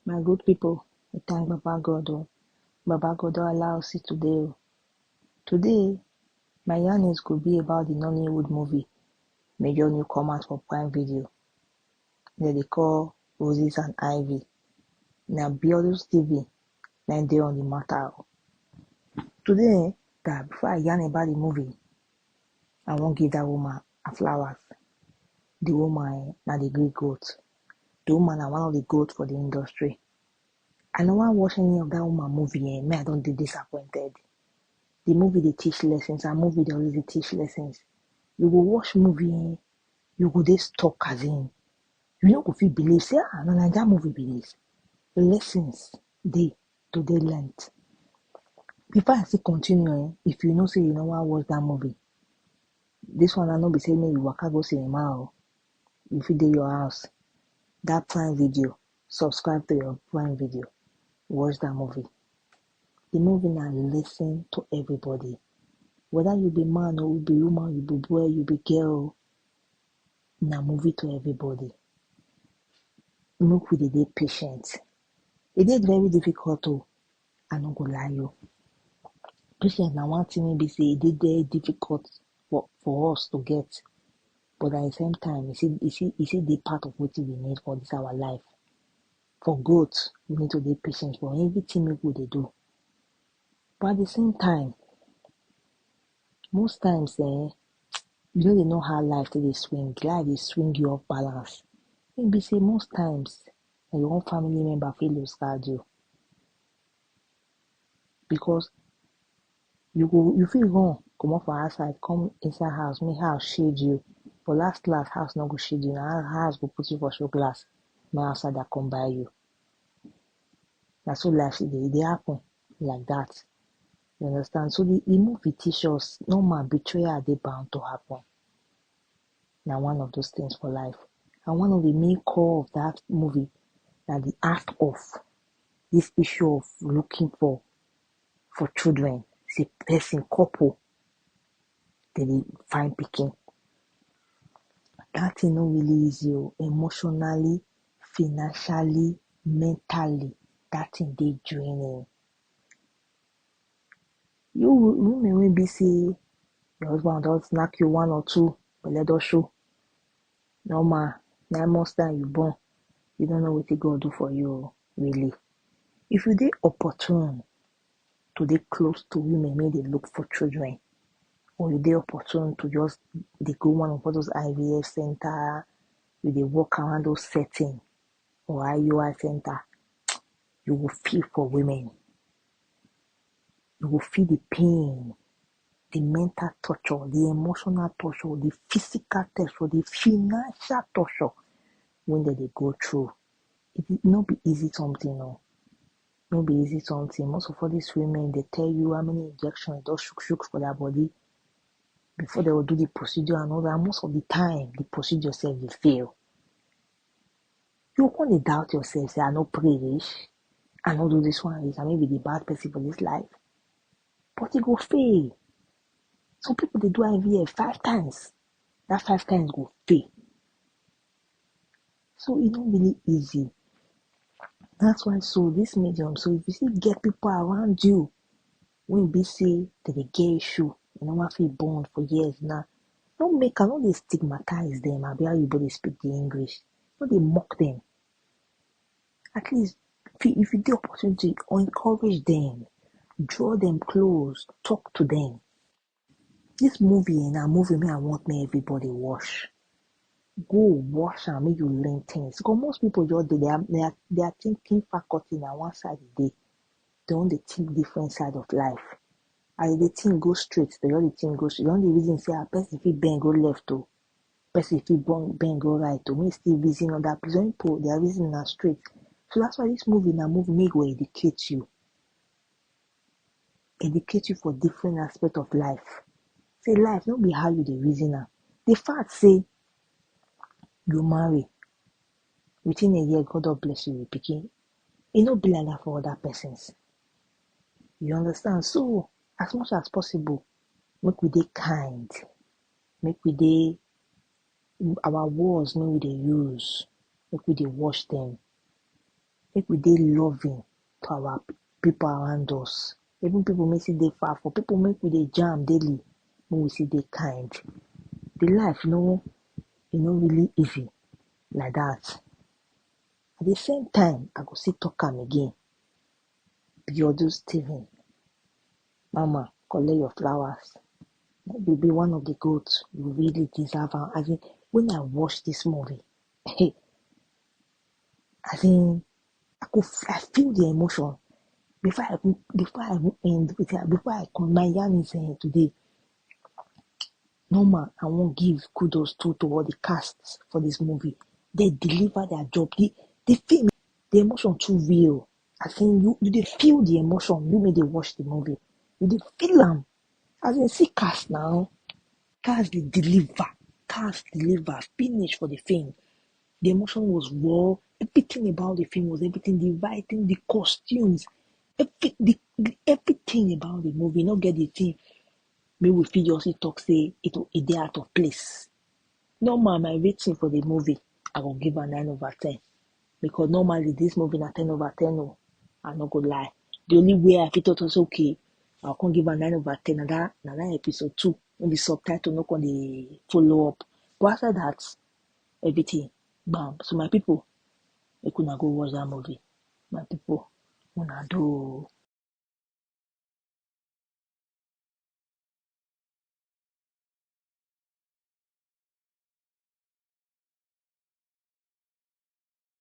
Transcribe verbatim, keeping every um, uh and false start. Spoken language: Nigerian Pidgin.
My good people, we thank Baba God o. Baba God don allow us see today o. Today, my yarnings go be about the Nollywood movie wey just new come out for Prime Video. Dem dey call Roses and Ivy. Na Biodun Stephen na im dey on the matter o. Today, eh, guy, before I yarn about the movie, I wan give that woman her flowers. The woman eh, na the great goat. The woman na one of the goat for the industry. I no wan watch any of that woman movie eh, me I don dey disappointed. The movie dey teach lessons, her movie dey always dey teach lessons. You go watch movie eh, you go dey stuck as in. You no go fit believe say ah na Naija movie be this. Lessons dey to dey learnt. Before I still continue eh, if you know say you no wan watch that movie, this one na no be say make you waka go cinema o. You fit dey your house, that Prime Video, subscribe to your Prime Video, watch that movie. The movie na lesson to everybody. Whether you be man or you be woman, you be boy, you be girl, na movie to everybody. Make we dey dey patient. E dey very difficult o, I no go lie you. Patience na one thing wey be say e dey very difficult for, for us to get, but at the same time, e still, e still, e still dey part of wetin we need for this our life. For growth, we need to dey patient for everything wey we dey do. But at the same time, most times eh, you no dey know how life take dey swing. Life dey swing you off balance. E be say most times na your own family member fit lose guard you, because you go, you fit run comot for outside come inside house make house shield you, but last last house no go shield you, na house go put you for show glass make outsider come buy you. Na so life dey, e dey happen like that. You understand? So the, the movie teach us normal betrayal dey bound to happen. Na one of those things for life. And one of the main core of that movie na the act of this issue of looking for for children. Say person, couple, dem dey find pikin. That thing no really easy o, emotionally, financially, mentally, that thing dey draining. You wo-, women wey be say your husband don knack you one or two, belle don show. Normal, nine months time you born, you no know wetin God do for you o, really. If you dey opportune to dey close to women wey dey look for children, or you dey opportune to just dey go one of all those I V F center, you dey walk around those setting or I U I center, you go feel for women. You go feel the pain, the mental torture, the emotional torture, the physical torture, the financial torture wey dem dey go through. E no be easy something o. No be easy something. Most of all these women dey tell you how many injections don shook shook for their body before dem go do the procedure and all that. Most of the time, the procedure sef dey fail. You go come dey doubt yourself, say, "I no pray reach, I no do this one reach, I may be the bad person for this life." But e go fail. Some people dey do I V F five times. That five times go fail. So e no really easy. That's why so this medium, so if you still get people around you wey be say dem dey get issue, you no wan fit bond for years now, no make am, no dey stigmatize them, abi how you go dey speak the English. No dey mock them. At least if you, if you get opportunity, encourage them, draw them close, talk to them. This movie eh, na movie me I want make everybody watch. Go watch am make you learn things. Because most people just dey, their, their, their thinking faculty na one side e dey. Dem don dey think different side of life. As dem dey think go straight, dem just dey think go straight. Dem don dey reason say ah, person fit bend go left o, person fit bend, bend go right o, make e still reason other place. Some people, their reason na straight. So that's why this movie na movie make e go educate you. Educate you for different aspect of life. Say life no be how you dey reason am. The fact say you marry, within a year God don bless you with pikin, e no be like that for other persons. You understand? So as much as possible, make we dey kind, make we dey, our words make we dey use, make we dey watch them. Make we dey loving to our people around us, even people make still dey far for people, make we dey jam daily, make we still dey kind. The life no, e no really easy like that. At the same time, I go still talk am again. Biodun Stephen, mama, collect your flowers. You be one of the goats. You really deserve am. As in, when I watch this movie, hey, as in, I could, I feel the emotion. Before I even, before I even end with it, before I come, my yarn is eh, today. Normal, I wan give kudos to to all the cast for this movie. They deliver their job. The the film, the emotion too real. I think you you dey feel the emotion. You may dey watch the movie, you dey feel am. As in, see cast now, cast dey deliver, cast deliver, finish for the film. The emotion was raw. Everything about the film was everything. The writing, the costumes, every, the, the- everything about the movie. Not get the thing. May we feel just talk say it e dey out of place. Normal, my rating for the movie, I go give a nine over ten. Because normally this movie na ten over ten. Oh, I no go lie. The only way I fit talk say okay, I can give a nine over ten. Na that na that episode two when the subtitle no come dey follow up. But after that, everything bam. So my people, make una go watch that movie. My people, una do.